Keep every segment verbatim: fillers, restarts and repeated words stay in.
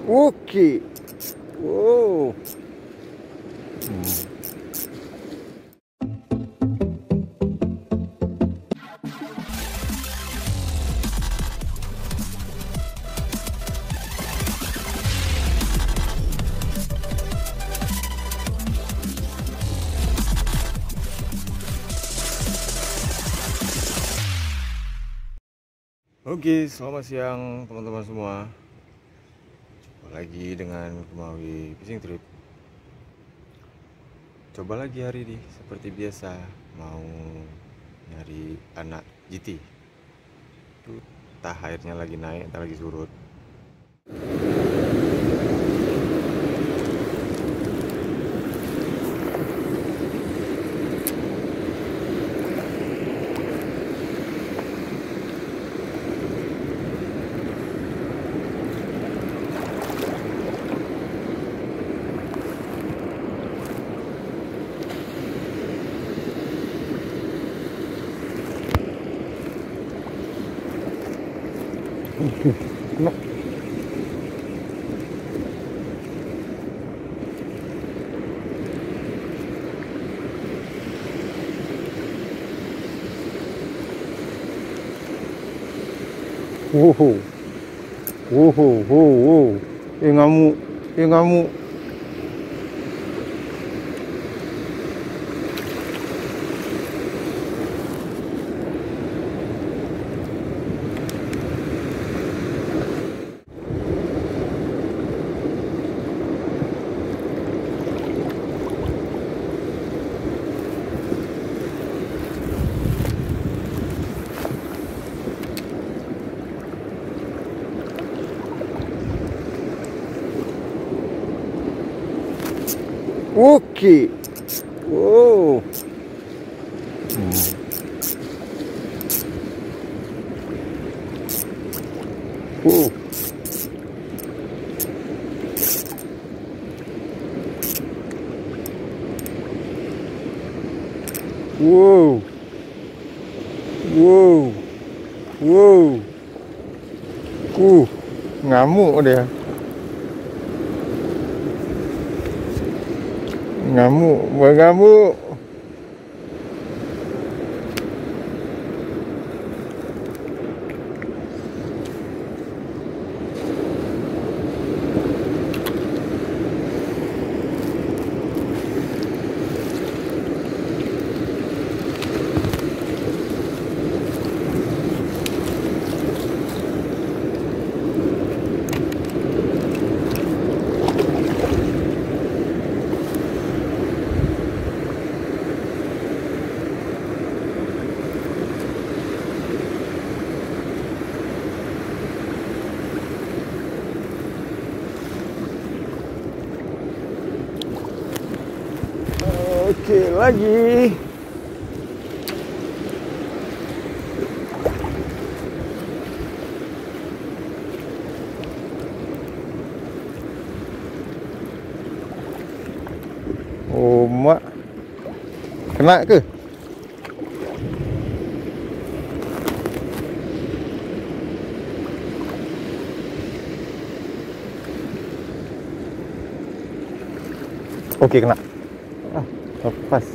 Oke. Oh. Hmm. Oke, selamat siang teman-teman semua. Jumpa lagi dengan Kemawi Fishing Trip. Coba lagi hari ini seperti biasa mau nyari anak G T. Tuh, entah airnya lagi naik, entah lagi surut. Woho. Woho, ho, wo. Eh, ngamuk. Eh, ngamuk. Oke. Oh. Hmm. Oh. Wow. Wow. Wow. Uh, ngamuk dia. Ngamuk, mengamuk. Oke, lagi. Oh, mak. Kena ke? Oke, kena. Ah, lepas.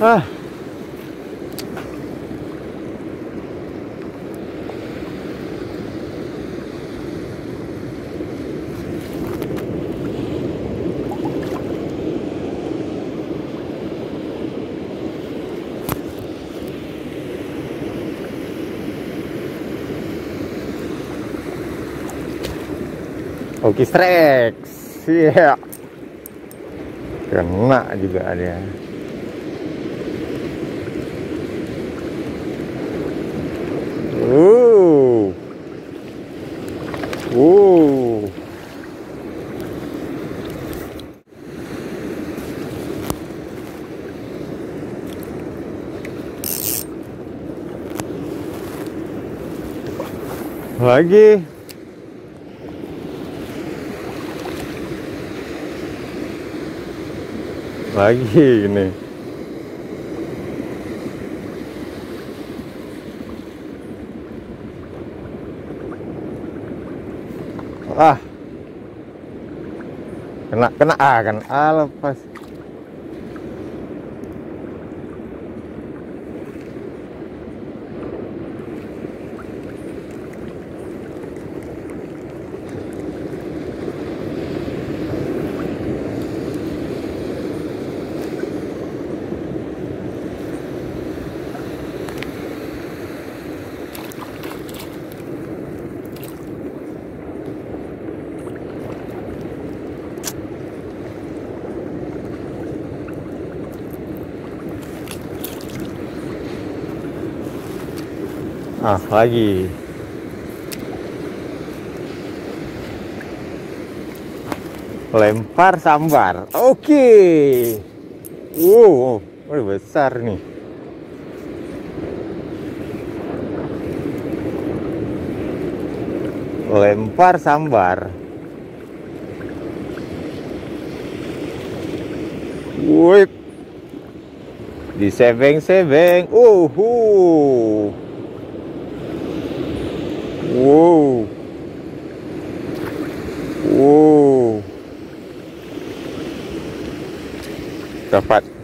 Ah. Oke, strike. Siap. Kena juga dia. Oh. Oh. Lagi. Lagi ni. Ah. Kena, kena, ah, kena, ah, lepas. Ah, lagi. Lempar sambar. Oke. Wow. Oh, besar ni. Lempar sambar. Woi. Disebeng-sebeng. Uhu. Wow. Wow. Dapat.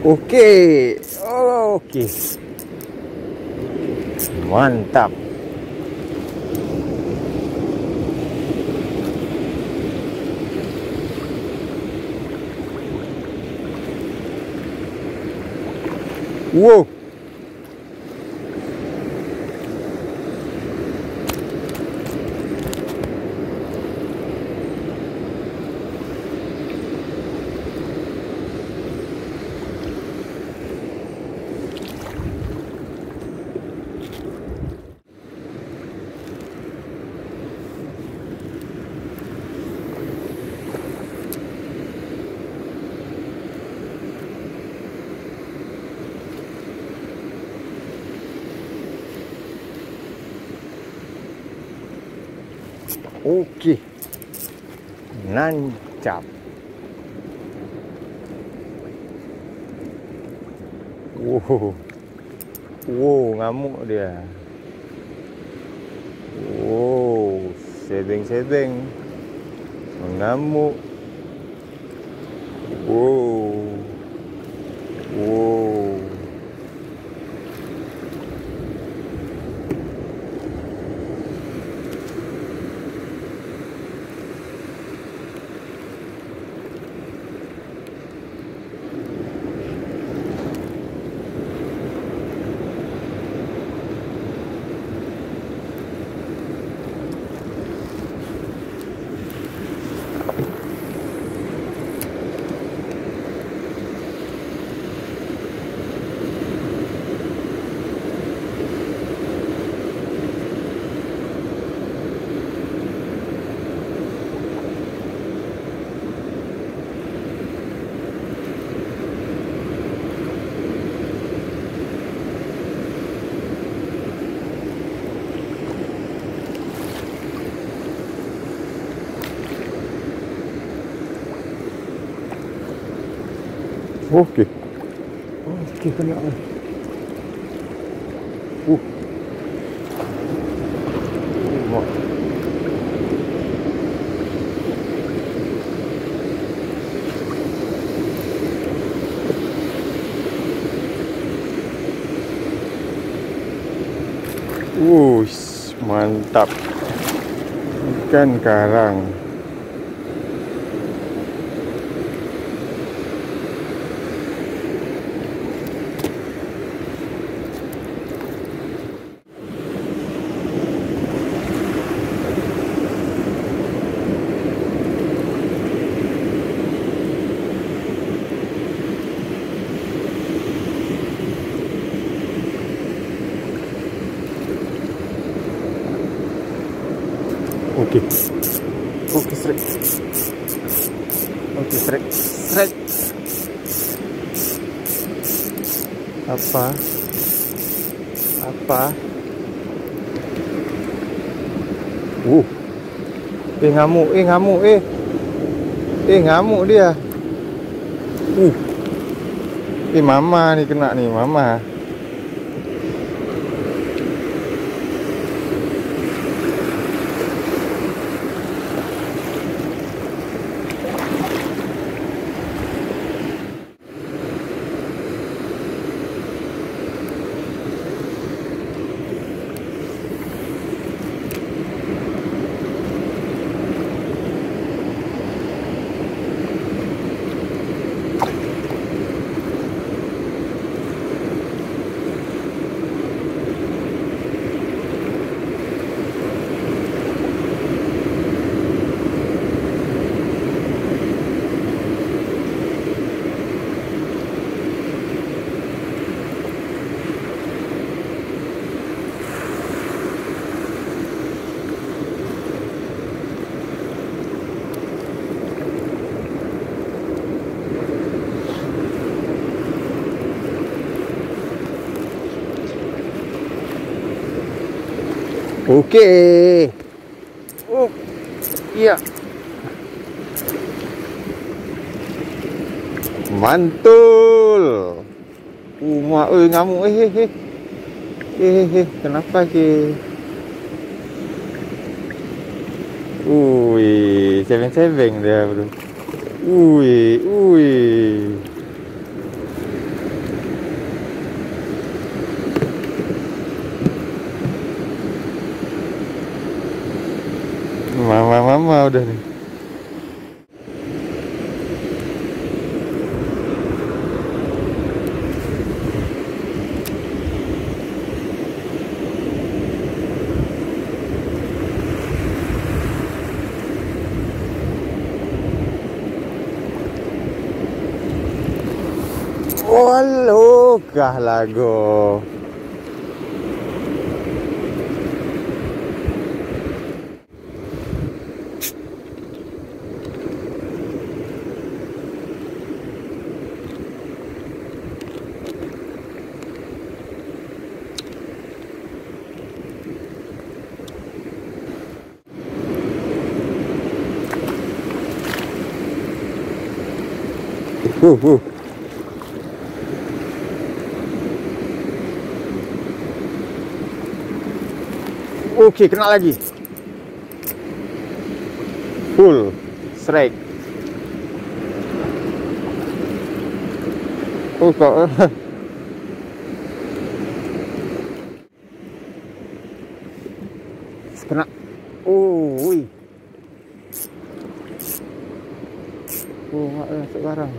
Oke, oke. Mantap. Wow. Oke. Nancap. Wow. Wow, ngamuk dia. Wow, sebeng-sebeng. Mengamuk. Wow. Wow. Oke. Oke, kena. Uh. Wah. Uish, Mantap. Ikan karang. Oke. Oke, strike. Oke, strike. Strike. Apa? Apa? Uh. Eh, ngamuk, eh, ngamuk, eh. Eh, ngamuk dia. Uh. Eh, mama ni kena ni, mama. Oke. Oh, iya. Mantul. Uh, mak, oi, ngamuk. Eh, eh, eh. Eh, eh, eh. Kenapa ke? Ui, sebeng-sebeng dia, bro. Ui, ui. Mama-mama udah ni. Walau kah lagoe. Huh, huh. Oke, kena lagi. Full strike. Oh, kok. Kena. Oh, ui. Oh, mak, eh, masuk barang.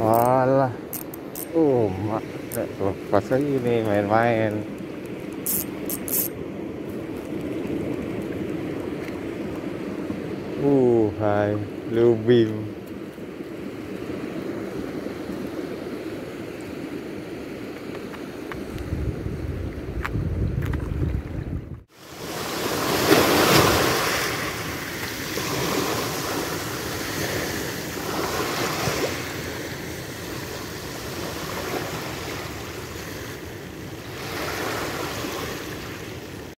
Alah. Oh, mak, tak lepas lagi ni main-main. Uh, hai, lubim.